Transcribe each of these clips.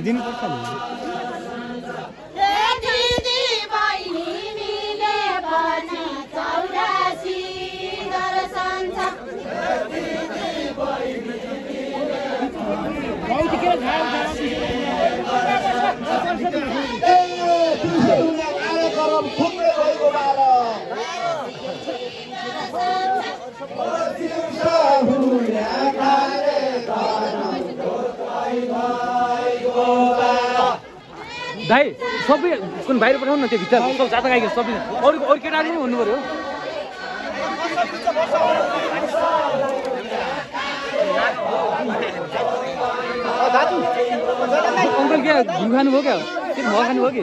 दिनुपर्छ नि भाइ सबै कुन बाहिर पठाउनु न त्यो भित्र सब जाता गाइको सबै अरू केटाहरू पनि हुनु पर्यो अङ्कल क्या घुम खानुभयो क्या के मह खानुभयो कि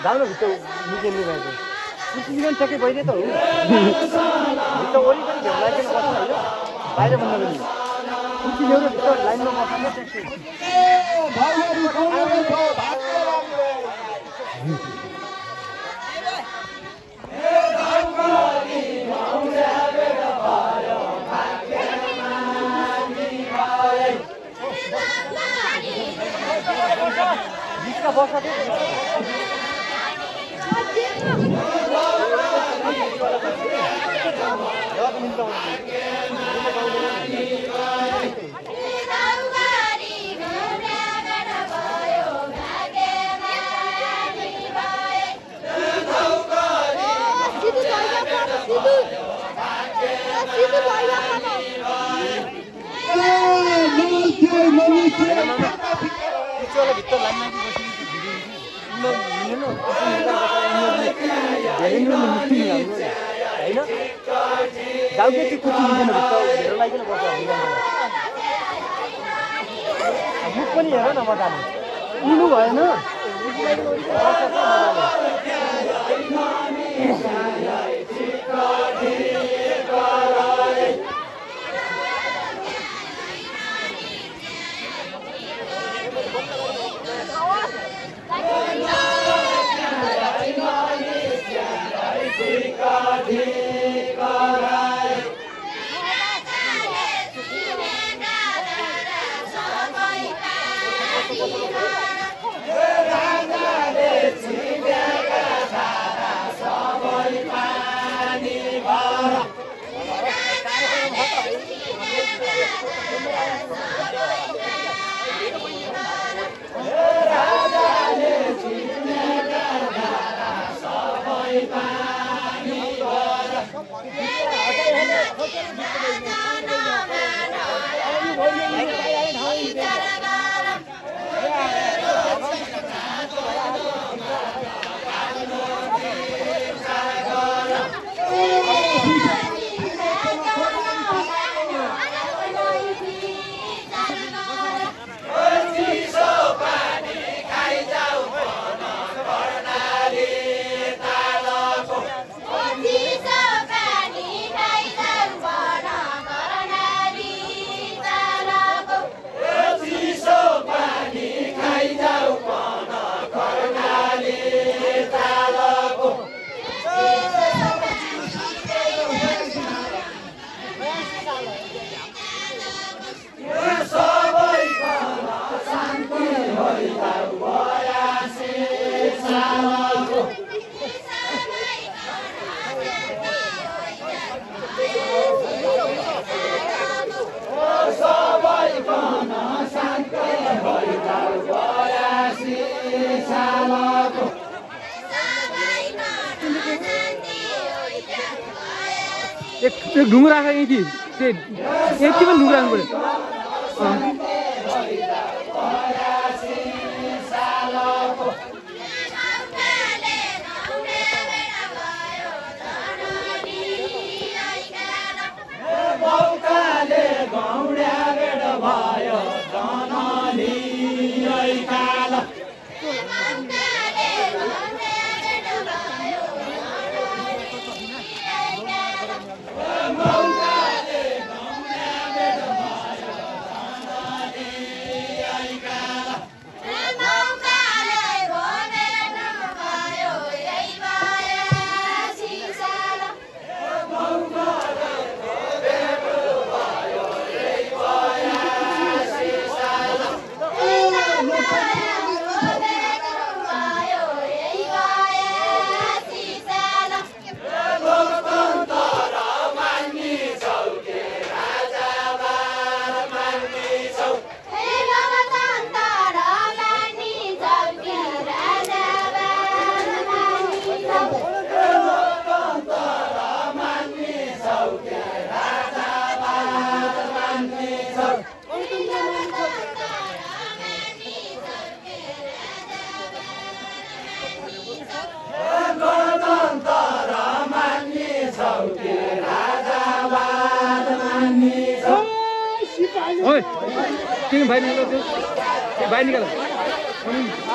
जानु भित्र निक्लिनु गएको निक्लिनु ठ्याक्कै भइदियो त हो भित्र वरिपरि भेट लागेर बस्नु होइन बाहिर भन्दा पनि कुर्सी ल्याउन भित्र लाइनमा बस्नु वर्षा गाउँकै कुर्सी दिँदैन भित्र हेर लागिकन बस्छ मुख पनि हेर न मजाले उल्नु भएन एक ढुङ्गो राख यति यति पनि ढुङ्गो राख्नु पर्यो ओए किन भाइ निकाल्यो त्यो भाइ निकाल्यो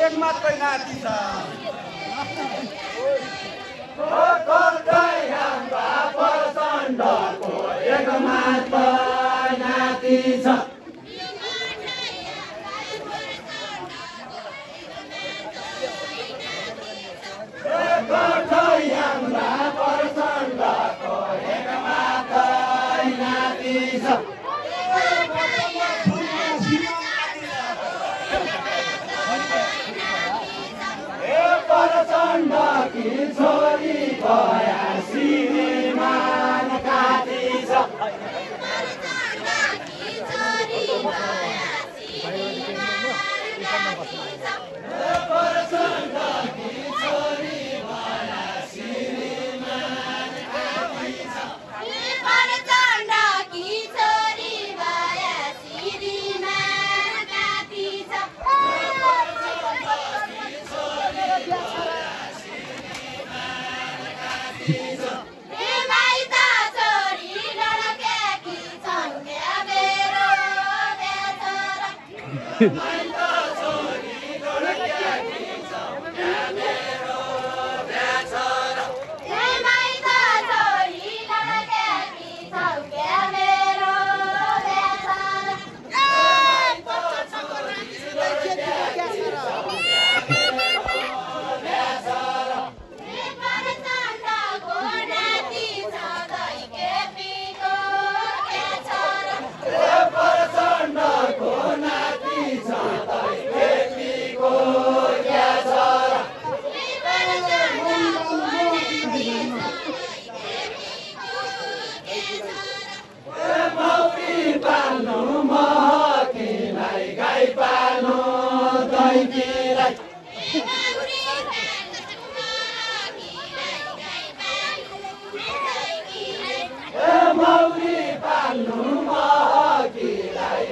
एक मात्रै नाति छ एक मात्रै नाति छ छोरी भया श्रीमान काटी छ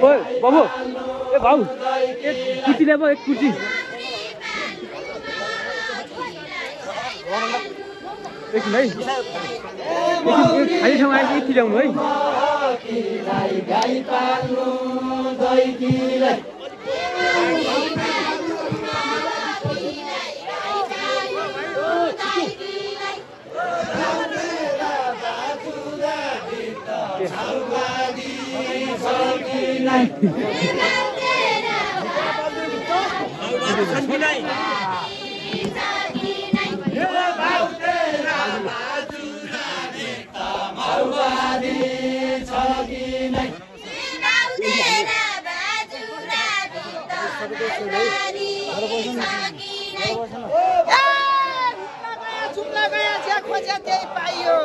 ओए बाबू ए भाउ एक कुर्सी ल्याऊ एक कुर्सी एकछिन है एकछिन खाली ठाउँ आएपछि यति ल्याउनु है चुप्ला गया ज्या खोज्या त्यही पाइयो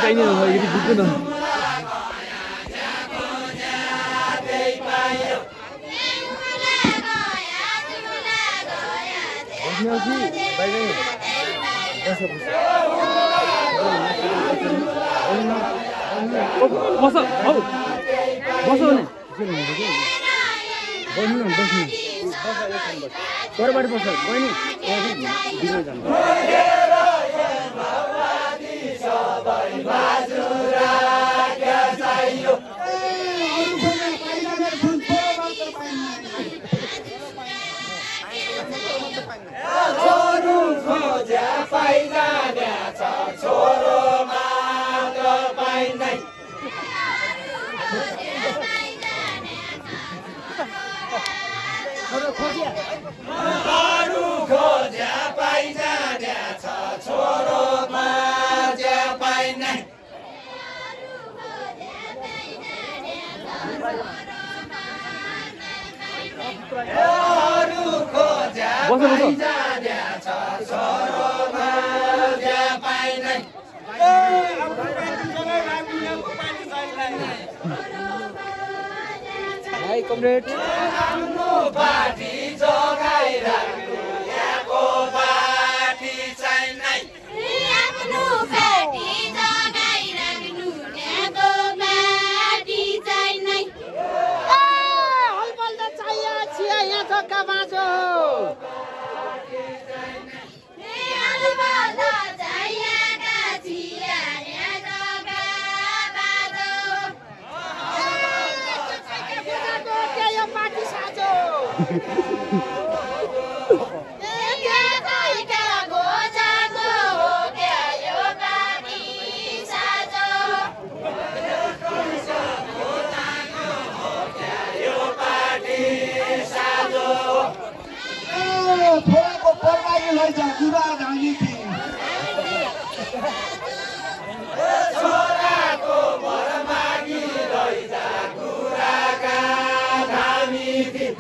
चाहिने यदि बुझ्दैन बस हौ बस भने बस्नु परबाट बस्छ बहिनी हाई कमरेड पार्टी जगाई राख्नु यहाँको पार्टी चाहिँ नै आफ्नो पार्टी जगाई राख्नु यहाँको पार्टी चाहिँ नै हलबल त चाहियो छिया यहाँ जग्गा बाँचो थोरको पर्मागी लैजा कुरा धानी थिए छोराको बरमागी लैजा कुराका धामी थिए